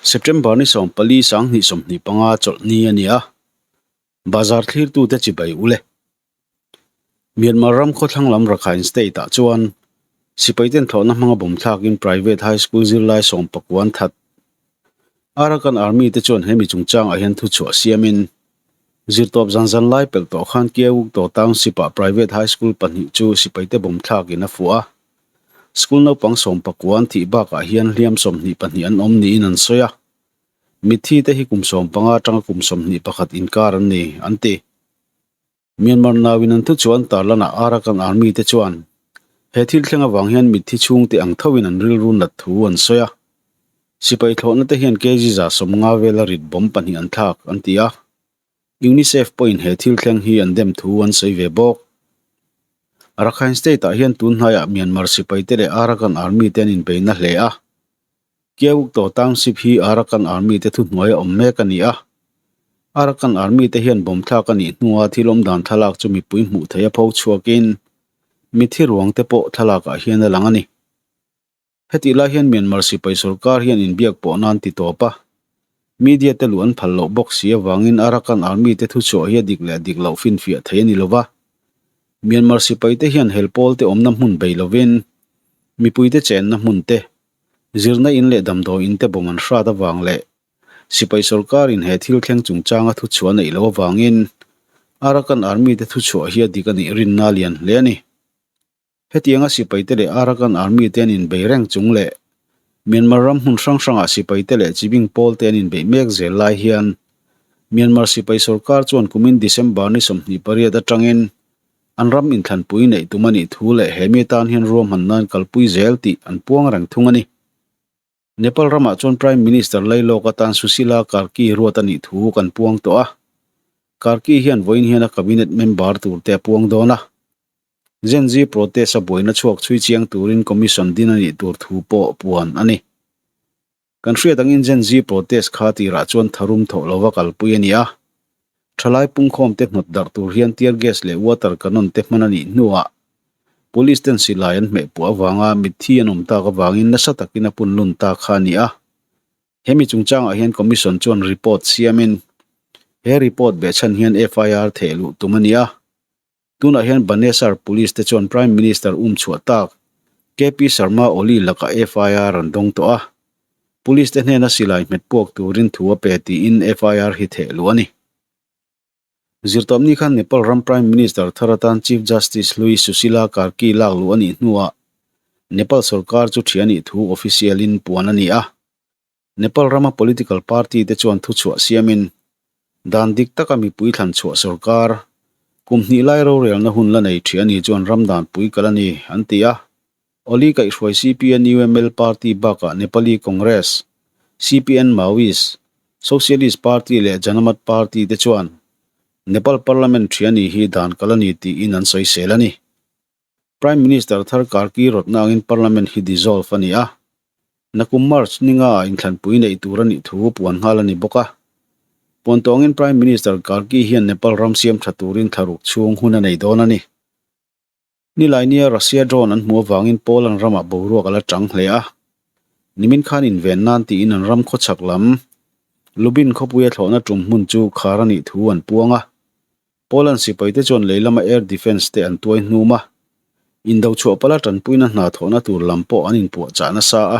September ni 14 2025 chawlhni a ni a, bazar thlirtute chibai ule. Myanmar ram khawthlang lam Rakhine State ah chuan sipaiten thlawhna hmanga bawm thlakin private high school zirlai 19 an that. Arakan Army te chuan hemi chungchangah hian thuchhuah siamin zirtawp zan zan lai pelh tawh khan Kyauktaw Township ah private high school pahnih chu sipaite bawm thlakin a fuh a. School naupang 19 an thih bakah hian hliam 22 an awm niin an sawi a. Mitthi te hi kum 15 atanga kum 21 inkar an ni, an ti. Myanmar nauin an thu chuan tarlanah Arakan Army te chuan he thil thleng avang hian mitthi chhungte ang thoin an rilru nat thu an sawi a. Sipai thlawhna te hian kg 50 vela rit bomb pahnih an thlak, an ti a. UNICEF pawhin he thil thleng hi an dem thu an sawi ve bawk. Rakhine State-ah hian tun hnaiah Myanmar sipaite leh Arakan Army te an inbeina hle a. Kyauktaw Township hi Arakan Army te thuhnuaia awm mek a ni a. Arakan Army te hian bomb thlak a nih hnua thil awm dan thlalak chu mipui hmuh theih a pho chhuakin mithi ruang te pawh thlalakah hian a lang a ni. Hetih lai hian Myanmar sipai sorkar hian inbiak pawh nan ti tawp a, media te luh an phal loh bawk si avangin Arakan Army te thuchhuah hi a dik leh dik loh finfiah thei a ni lova. Myanmar sipai te hian hel pawl te awmna hmun bei lovin mipui te chenna hmun te, zirna in leh damdawi in te bawm an hrat avang leh sipai sorkarin he thil thleng chungchanga thuchhuah neih loh avangin Arakan Army te thuchhuah hi a dik a nih rinna lian hle a ni. Hetianga sipaite leh Arakan Army te an inbei reng chung leh Myanmar ram hmun hrang hrangah sipaite leh chibing pawl te an inbeih mek zel lai hian Myanmar sipai sorkar chuan kumin December ni 28 atangin an ram inthlanpui neih tum a nih thu leh he mi tan hian ruahman nan kalpui zel tih an puang reng thung a ni. Nepal ramah chuan Prime Minister Lailawk atan Sushila Karki ruat a nih thu kan puang tawh a. Karki hian vawiin hian a cabinet member tur te a puang dawn a. Gen Z protest a buaina chhuak chhui chiang turin commission din a nih tur thu pawh puan a ni. Kan hriat angin Gen Z protest kha tirah chuan tharum thawh lova kalpui a ni a. Thalai pungkhawm te hnawt darh tur hian tear gas leh water cannon te hman a nih hnuah police ten silai an hmeh puah avanga mitthi an awm tak avangin nasa takin a punlun ta kha a ni a. Hemi chungchangah hian commission chuan report siamin he report behchhan hian FIR theh luh tum a ni a. Tunah hian Banesar Police te chuan Prime Minister um chhuah tak KP Sharma Oli lakah FIR an dawng tawh a. Police te hnena silai hmet puak turin thu a pe tiin FIR hi theh luh a ni. Zirtawpni khan Nepal ram Prime Minister thar atan Chief Justice hlui Sushila Karki lak luh a nih hnuah Nepal sorkar chu thian nih thu official in puan a ni a. Nepal rama political party te chuan thuchhuah siamin dan dik taka mipui thlan chhuah sorkar kum hnih lai rorelna hun la nei thi a ni chuan ram dan pui kal a ni, an ti a. Oli kaihhruai CPN-UML party bakah Nepali Congress, CPN-Maoist, Socialist Party leh Janamat Party te chuan Nepal Parliament thi a ni hi dan kal a ni tiin an sawisel a ni. Prime Minister thar Karki rawtna angin Parliament hi dissolve a ni a. Nakum March ni nga ah inthlanpui neih tur a nih thu puan nghal a ni bawk a. Puan tawngin Prime Minister Karki hian Nepal ram siam tha turin thlaruk chhung hun a nei dawn a ni. Nilai nia Russia drone an hmuh avangin Poland ramah boruak a la chang hle a. Nimin khan inven nan tiin an ram khawchhak lam Lubin khawpuia thlawhna tum hmun chu khar a nih thu an puang a. Poland sipaite chuan lei lama air defence te an tuai hnum a, indo chhuah pala tanpuina hna thawhna tur lam pawh an inpuahchah nasa a.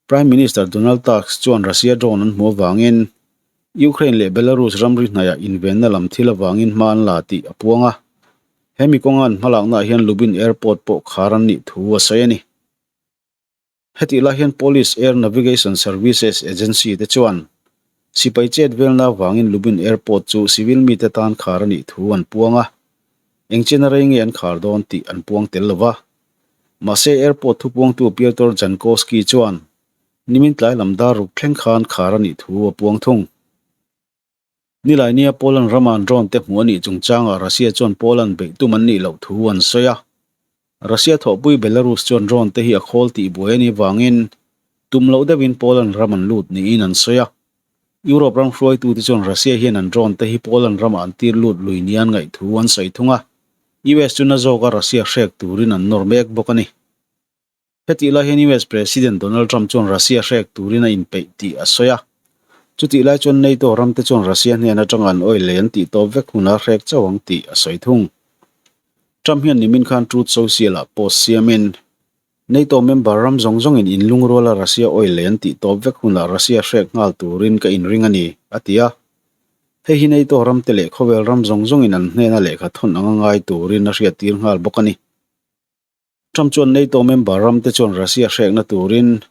Prime Minister Donald Tusk chuan Russia drone an hmuh avangin Ukraine leh Belarus ramri hnaiah invenna lam thil avangin hma an la tih a puang a. Hemi kawnga an hmalaknaah hian Lubin Airport pawh khar an nih thu a sawi a ni. Hetih lai hian Polish Air Navigation Services Agency te chuan sipai chet velna avangin Lubin Airport chu civil mite tan khar a nih thu an puang a, eng chen a rei nge an khar dawn tih an puang tel lo va. Mahse airport thupuangtu Piotr Jankowski chuan nimin tlai lam dar ruk thleng khan khar a nih thu a puang thung. Nilai nia Poland rama an drone te hmuh a nih chungchangah Russia chuan Poland beih tum an nih loh thu an sawi a. Russia thawhpui Belarus chuan drone te hi a khawl tih buai a nih vangin tum loh deuhin Poland ram an lut niin an sawi a. Europe ram hruaitute chuan Russia hian an drone te hi Poland ramah an tir lut lui nia an ngaih thu an sawi thung a. US chu na zawka Russia hrek turin an nawr mek bawk a ni. Hetih lai hian US President Donald Trump chuan Russia hrek turin a inpeih tih a sawi a. Chutih lai chuan NATO ramte chuan Russia hnen atanga an oil lei an tih tawp vek hunah hrek chauh ang tih a sawi thung. Trump hian nimin khan Truth Social-ah post siamin, NATO member ram zawng zawngin inlungruala Russia oil lei an tih tawp vek hunah Russia hrek nghal turin ka inring a ni, a ti a. Hei hi NATO ramte leh khawvel ram zawng zawngin an hnena lehkha thawn anga ngai turin a hriattir nghal bawk a ni. Trump chuan NATO member ramte chuan Russia hrekna turin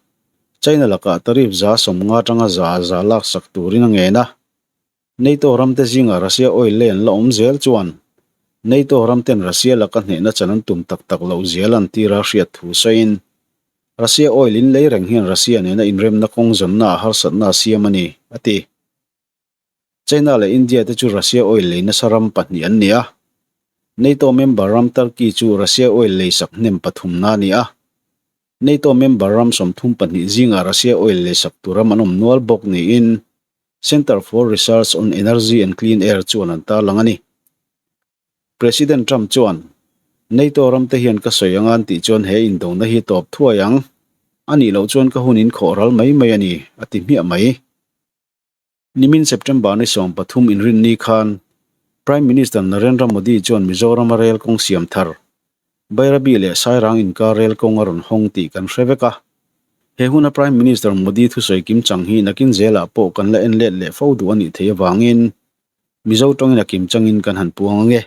China lakah tariff 50% atanga 100% laksak turin a ngen a. NATO ramte zingah Russia oil lei an la awm zel chuan NATO ramten Russia laka hnehna chan an tum tak tak loh zia lantir a hriat thu sawiin Russia oil in lei reng hian Russia nena inremna kawng zawnnaah harsatna a siam a ni, a ti. China leh India te chu Russia oil lei nasa ram pahnih an ni a. NATO member ram Turkey chu Russia oil lei sak hnem pathumna a ni a. NATO member ram 32 zingah Russia oil lei sak tur ram an awm nual bawk niin Center for Research on Energy and Clean Air chuan an tarlang a ni. President Trump chuan, NATO ramte hian ka sawi anga an tih chuan he indona hi tawp thuai ang. A nih loh chuan ka hun inkhawh ral mai mai a ni, a ti hmiah mai. Nimin September ni 13 inrinni khan Prime Minister Narendra Modi chuan Mizorama rel kawng siam thar, Bairabi leh Sairang inkar rel kawng a rawn hawng tih kan hre vek a. He huna Prime Minister Modi thusawi kim chang hi nakin zelah pawh kan la en let leh fo duh a nih theih avangin Mizo tawngin a kim changin kan han puang ang e.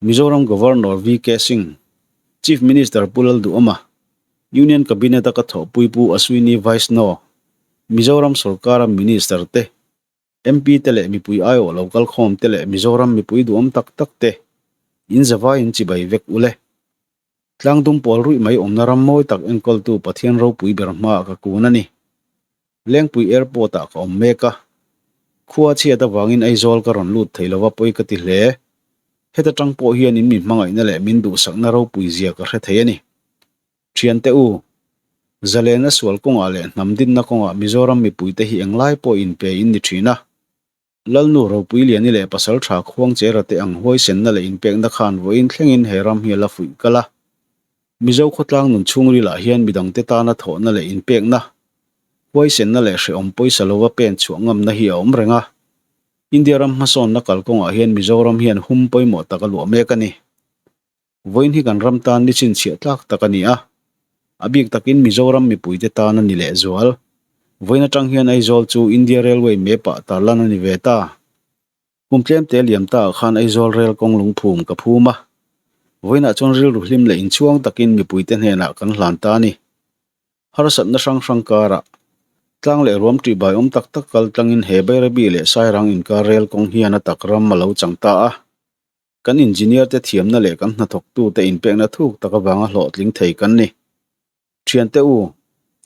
Mizoram Governor VK Singh, Chief Minister Pu Lalduhawma, Union Cabinet-a ka thawhpui Pu Ashwini Vaishnaw, Mizoram sorkara Minister te, MP te leh mipui aiawh lo kalkhawm te leh Mizoram mipui duhawm tak tak te, in zavai in chibai vek u le. Tlangdum pawl ruih mai awmna ram mawi tak enkawltu Pathian ropui ber hmaah ka kun a ni. Lengpui Airport-ah ka awm mek a, khua chhiat avangin Aizawl ka rawn lut thei lova pawi ka ti hle. Heta tang pawh hian in mi hmangaihna leh min duhsakna ropui zia ka hre thei a ni. Thiante u, zalena sual kawngah leh hnam dinna kawngah Mizoram mipuite hi englai pawh inpe in ni thin a. Lalnu ropui Liani leh pasal tha Khuangchera te ang huaisenna leh inpekna khan vawiin thlengin he ram hi a la fuih kal a. Mizo khawtlang nun chhungrilah hian midangte tana thawhna leh inpekna, huaisenna leh hrehawm pawisa lova pen chhuah ngamna hi a awm reng a. India ram hmasawnna kalkawngah hian Mizoram hian hum pawimawh tak a luah mek a ni. Vawiin hi kan ram tan ni chhinchhiah tlak tak a ni a, a bik takin Mizoram mipuite tan a ni lehzual. Vawiin atang hian Aizawl chu India Railway map-ah tarlan a ni ve ta. Kum tlemte liam taah khan Aizawl rail kawng lungphum ka phum a, vawiinah chuan rilru hlim leh inchhuang takin mipuite hnenah kan hlan ta a ni. Harsatna hrang hrang karah tlang leh ruam ṭihbai awm tak tak kal tlangin he Bairabi leh Sairang inkar rail kawng hian a tak ram a lo chang ta a. Kan engineer te thiamna leh kan hnathawktute inpekna thuk tak avanga hlawhtling thei kan ni. Thiante u,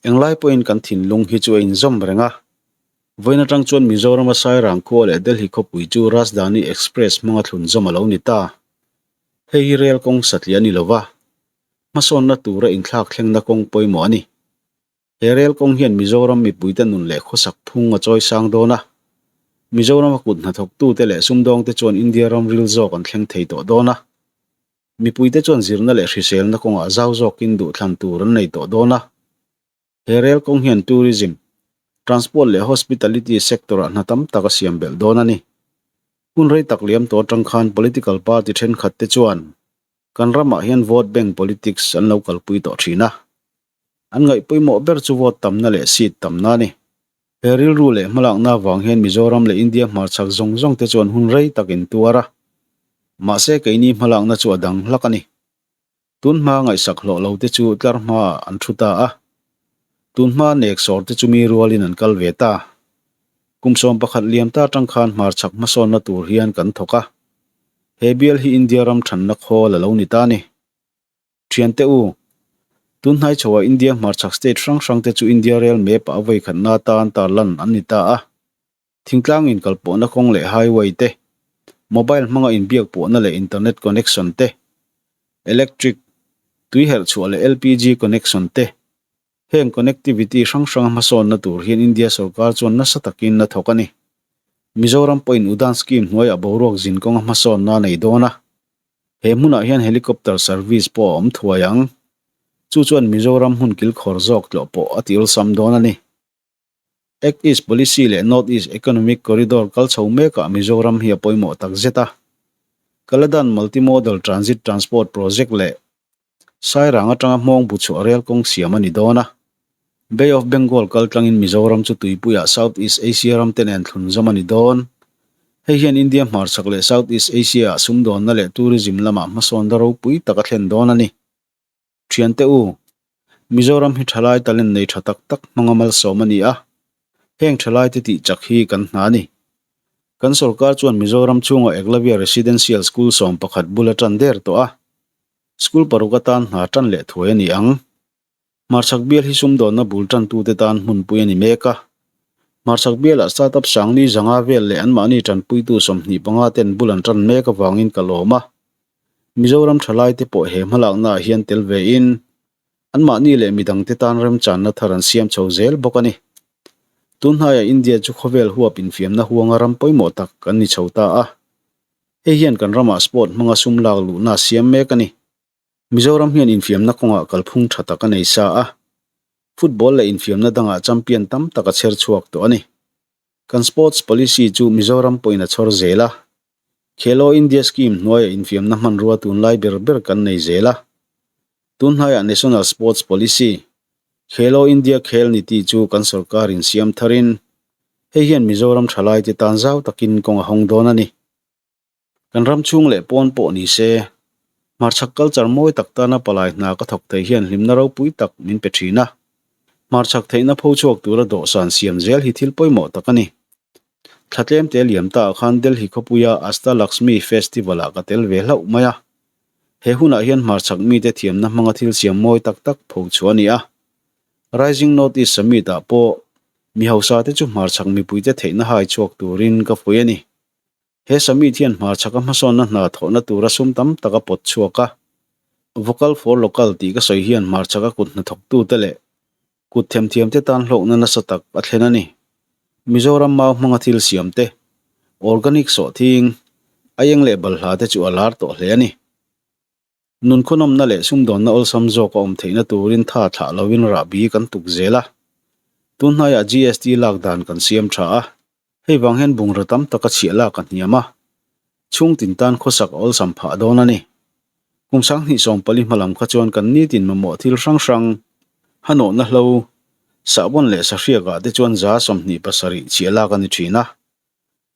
englai pawhin kan thinlung hi chu a inzawm reng a. Vawiin atang chuan Mizorama Sairang khua leh Delhi khawpui chu Rajdhani Express hmanga thlunzawm a lo ni ta. Hei hi rel kawng satliah a ni lova, hmasawnna tura inthlak thlengna kawng pawimawh a ni. He rel kawng hian Mizoram mipuite nun leh khawsak phung a chawi sang dawn a. Mizorama kut hnathawktute leh sumdawngte chuan India ram ril zawk an thleng thei tawh dawn a. Mipuite chuan zirna leh hriselna kawngah zau zawkin duhthlan tur an nei tawh dawn a. He rel kawng hian tourism, transport leh hospitality sector-ah hna tam tak a siam belh dawn a ni. Hun rei tak liam tawh atang khan political party thenkhatte chuan kan ramah hian vote bank politics an lo kalpui tawh thin a. An ngaih pawimawh ber chu vote tamna leh seat tamna a ni. He rilru leh hmalakna avang hian Mizoram leh India hmarchhak zawng zawng te chuan hun rei tak in tuar a. Mahse keini hmalakna chu a dang hlak a ni. Tun hma ngaihsak hlawh lo te chu tlar hmaah an thu ta a. Tun hma nek sawr te chu mi rualin an kal ve ta. Kum 11 liam ta atang khan hmarchhak hmasawnna tur hian kan thawk a. He bial hi India ram thanna khawl a lo ni ta a ni. Thiante u, tunhnai chhoah India hmarchhak state hrang hrangte chu India rail map-ah a vawikhatna atan tarlan an ni ta a. Thingtlang inkalpawhna kawng leh highway te, mobile hmanga inbiakpawhna leh internet connection te, electric, tui herhchhuah leh LPG connection te, heng connectivity hrang hranga hmasawnna tur hian India sorkar chuan nasa takin a thawk a ni. Mizoram pawhin Udan scheme hnuaiah boruak zin kawnga hmasawnna a nei dawn a. He hmunah hian helicopter service pawh a awm thuai ang. Chu chuan Mizoram hmun kilkhawr zawk tlawh pawh a ti awlsam dawn a ni. Act East Policy leh North East Economic Corridor kal chho mekah Mizoram hi a pawimawh tak zet a. Kaladan Multimodal Transit Transport Project leh Sairang atanga hmawng bu chhuah rel kawng siam a ni dawn a. Bay of Bengal kal tlangin Mizoram chu tuipuiah South East Asia ram te nen thlunzawm a ni dawn. Hei hian India hmarchhak leh South East Asia-ah sumdawnna leh tourism lamah hmasawnna ropui tak a thlen dawn a ni. Thiante u, Mizoram hi thalai talent nei tha tak tak hmanga malsawm a ni a, heng thalaite tih chak hi kan hna a ni. Kan sorkar chuan Mizoram chhunga Eklavya Residential School 11 bul a tan der tawh a. School paruk atan hna tan leh thuai a ni ang. Hmarchhak bial hi sumdawnna bul tantute tan hmunpui a ni mek a. Hmarchhak bialah startup sangli zanga vel leh anmahni tanpuitu 25 ten bul an tan mek avangin ka lawm a. Mizoram thalaite pawh he hmalaknaah hian tel vein anmahni leh midangte tan remchanna thar an siam chho zel bawk a ni. Tunhnaiah India chu khawvel huap infiamna huanga ram pawimawh tak an ni chho ta a. Hei hian kan ramah sport hmanga sum lak luhna a siam mek a ni. Mizoram hian infiamna kawngah kalphung tha tak a nei sa a, football leh infiamna dangah champion tam tak a chher chhuak tawh a ni. Kan sports policy chu Mizoram pawhin a chhawr zel a, Khelo India scheme hnuaiah infiamna hmanrua tunlai ber ber kan nei zel a. Tunhnaiah National Sports Policy, Khelo India Khel Niti chu kan sorkarin siam tharin, hei hian Mizoram thalaite tan zau takin kawng a hawng dawn a ni. Kan ram chhung leh pawn pawh ni se, hmarchhak culture mawi tak tana palai hna ka thawk thei hian hlimna ropui tak min pe thin a. Hmarchhak theihna pho chhuak tura dawhsan siam zel hi thil pawimawh tak a ni. Thla tlemte liam ta ah khan Delhi khawpuia Asta Lakshmi Festival-ah ka tel ve hlauh mai a. He hunah hian hmarchhak mite thiamna hmanga thil siam mawi tak tak pho chhuah a ni a. Rising North East Summit-ah pawh mi hausa te chu hmarchhak mipuite theihna hai chhuak turin ka fuih a ni. He summit hian hmarchhaka hmasawnna hna thawhna tura sum tam tak a pawt chhuak a. Vocal for Local tih ka sawi hian hmarchhaka kut hnathawktute leh kut themthiamte tan hlawkna nasa tak a thlen a ni. Mizoram mau hmanga thil siam te, organic sawhthing, aieng leh balhla te chu a lar tawh hle a ni. Nunkhawhnawmna leh sumdawnna awlsam zawk a awm theihna turin tha thlah loin rahbi kan tuk zel a. Tun hnaiah GST lak dan kan siam tha a, hei vang hian bungraw tam taka chhiah lak a hniam a, chhungtin tan khawsak a awlsam phah dawn a ni. Kum 2014 hma lam kha chuan kan nitin mamawh thil hrang hrang, hanawhna hlo, sahbawn leh sahriakah te chuan 27% chhiah lak a ni thin a.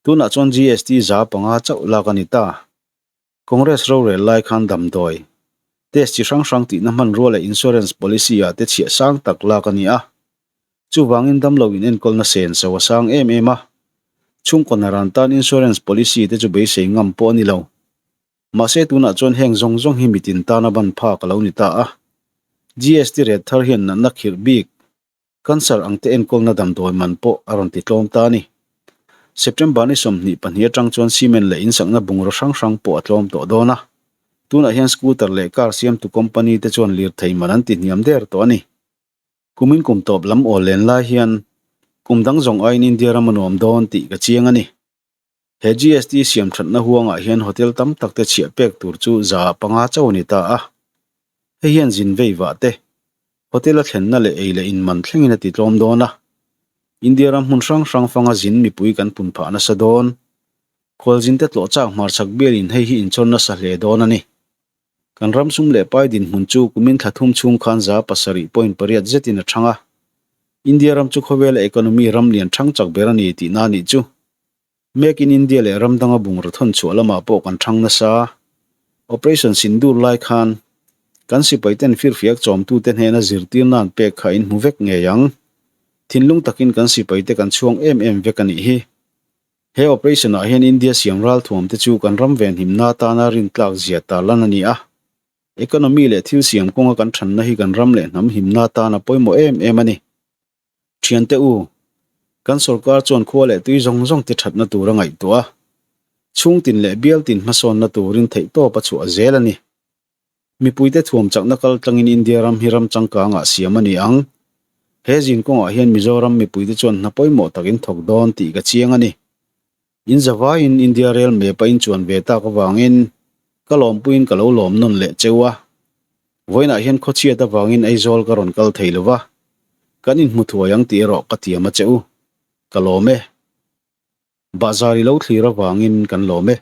Tunah chuan GST 5% chauh lak a ni ta. Congress rorel lai khan damdawi, test chi hrang hrang tihna hmanrua leh insurance policy ah te chhiah sang tak lak a ni a. Chuvangin damlo in enkawlna sen so a sang em em a. Chhungkaw naran tan insurance policy te chu beisei ngam pawh a ni lo. Mahse tunah chuan heng zawng zawng hi mitin tana ban phak a lo ni ta a. GST rate thar hian natna khirh bik Cancer ang te enkawlna damdawi man pawh a rawn ti tlawm ta a ni. September ni 22 atang chuan cement leh insakna bungraw hrang hrang pawh a tlawm tawh dawn a. Tunah hian scooter leh car siamtu company te chuan lirthei man an ti hniam der tawh a ni. Kumin kum tawp lam awl len lai hian kum dang zawng aiin India ram a nuam dawn tih ka chiang a ni. He GST siam thatna huangah hian hotel tam tak te chhiah pek tur chu 5% chauh a ni ta a. Hei hian zin vei vah te, hotel a thlenna leh ei leh in man thlengin a ti tlawm dawn a. India ram hmun hrang hrang fanga zin mipui kan pun phah nasa dawn. Khualzin te tlawh chak hmarchhak bialin hei hi inchawr nasa hle dawn a ni. Kan ram sum leh pai dinhmun chu kumin thla thum chhung khan 7.8 zetin a thang a. India ram chu khawvela economy ram lian thang chak ber a ni tihna a nih chu. Make in India leh ram danga bungraw thawn chhuah lamah pawh kan thang nasa. Operation Sindoor lai khan kan sipai ten firfiak chawmtute hnena zirtirna an pek kha in hmu vek ngei ang. Thinlung takin kan sipai te kan chhuang em em vek a nih hi. He operation ah hian India siam ralthuam te chu kan ram venhimna atana rintlak zia tarlan a ni a. Economy leh thil siam kawnga kan thanna hi kan ram leh hnam himna atana pawimawh em em a ni. Thiante u, kan sorkar chuan khua leh tui zawng zawng te thatna tur a ngaihtuah a, chhungtin leh bialtin hmasawnna turin theihtawp a chhuah zel a ni. Mipuite thuam chakna kal tlangin India ram hi ram changkangah siam a ni ang. He zin kawngah hian Mizoram mipuite chuan hna pawimawh takin thawk dawn tih ka chiang a ni. In zavaiin India rel map a inchuan ve tak avangin ka lawmpuiin ka lo lawm nawn leh cheu a. Vawiinah hian khawchhiat avangin Aizawl ka rawn kal thei lo va, kan inhmu thuai ang tih erawh ka tiam a che u. Ka lawm e. Bahzar i lo thlir avangin kan lawm e.